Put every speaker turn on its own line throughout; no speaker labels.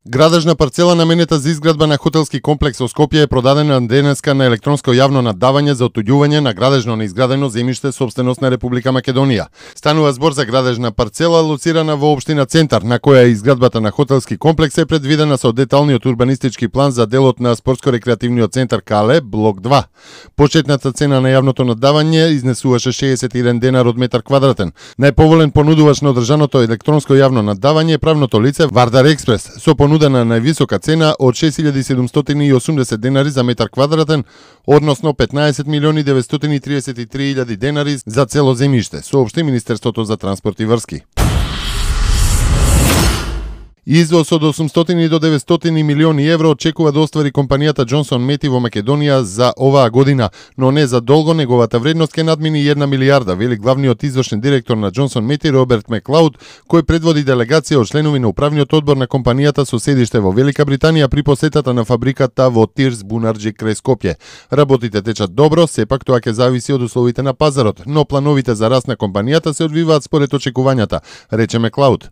Градежна парцела наменета за изградба на хотелски комплекс во Скопје е продадена денеска на електронско јавно наддавање за отуѓување на градежно неизградено земјиште собственост на Република Македонија. Станува збор за градежна парцела лоцирана во општина Центар, на која изградбата на хотелски комплекс е предвидена со деталниот урбанистички план за делот на спортско-рекреативниот центар Кале, блок 2. Почетната цена на јавното наддавање изнесуваше 61 денар од метар квадратен. Најповолен понудувач на одржаното електронско јавно наддавање е правното лице Вардар Експрес, со понудена највисока цена од 6780 денари за метар квадратен, односно 15.933.000 денари за цело земјиште, соопшти Министерството за транспорт и врски. Извоз од 800 до 900 милиони евро очекува да оствари компанијата Джонсон Мети во Македонија за оваа година, но не за долго. Неговата вредност ќе надмини 1 милијарда, вели главниот извршен директор на Джонсон Мети Роберт Маклауд, кој предводи делегација од членови на управниот одбор на компанијата со седиште во Велика Британија при посетата на фабриката во Тирс Бунарджи крај Скопје. Работите течат добро, сепак тоа ќе зависи од условите на пазарот, но плановите за раст на компанијата се одвиваат според очекувањата, рече Маклауд.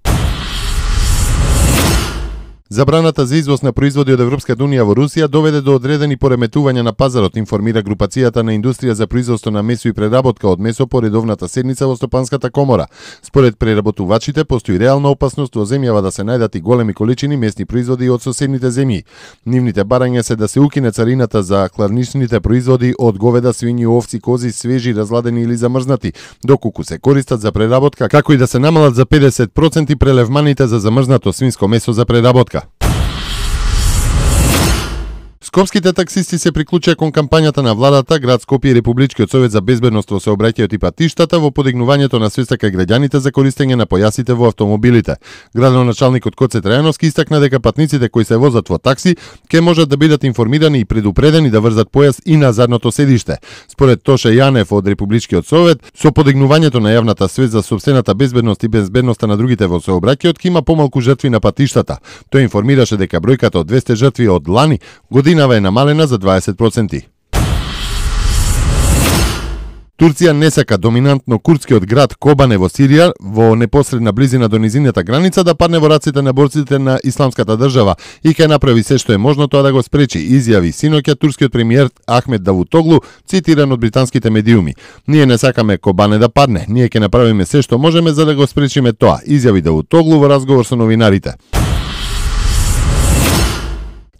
Забраната за извоз на производи од Европската унија во Русија доведе до одредени пореметувања на пазарот, информира групацијата на индустрија за производство на месо и преработка од месо по редовната седница во Стопанската комора. Според преработувачите, постои реална опасност во земјава да се најдат и големи количини месни производи од соседните земји. Нивните барања се да се укине царината за кларничните производи од говеда, свињи, овци, кози, свежи, разладени или замрзнати, доколку се користат за преработка, како и да се намалат за 50% прелевманите за замрзнато свинско месо за преработка. Скопските таксисти се приклучија кон кампањата на владата, град Скопје и Републичкиот совет за безбедност во сообраќајот и патиштата во подигнувањето на свеста кај граѓаните за користење на појасите во автомобилите. Градоначалникот Коце Трајановски истакна дека патниците кои се возат во такси ќе можат да бидат информирани и предупредени да врзат појас и на задното седиште. Според Тоше Јанев од Републичкиот совет, со подигнувањето на јавната свест за сопствената безбедност и безбедноста на другите во сообраќајот ќе има помалку жртви на патиштата. Тој информираше дека бројката од 200 жртви од лани година е намалена за 20%. Турција не сака доминантно курдскиот град Кобане во Сирија, во непосредна близина до низината граница, да падне во раците на борците на Исламската држава и ќе направи се што е можно тоа да го спречи, изјави синоќа турскиот премиер Ахмед Давутоглу, цитиран од британските медиуми. Ние не сакаме Кобане да падне, ние ќе направиме се што можеме за да го спречиме тоа, изјави Давутоглу во разговор со новинарите.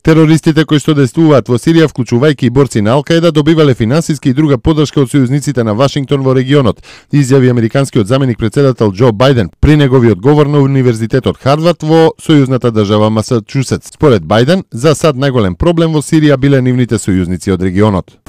Терористите кои што действуваат во Сирија, вклучувајќи и борци на Ал-Каида, добивале финансиски и друга подршка од сојузниците на Вашингтон во регионот, изјави американскиот заменик председател Џо Бајден при неговиот говор на Универзитетот Харвард во сојузната држава Масачусетс. Според Бајден, за сад најголем проблем во Сирија биле нивните сојузници од регионот.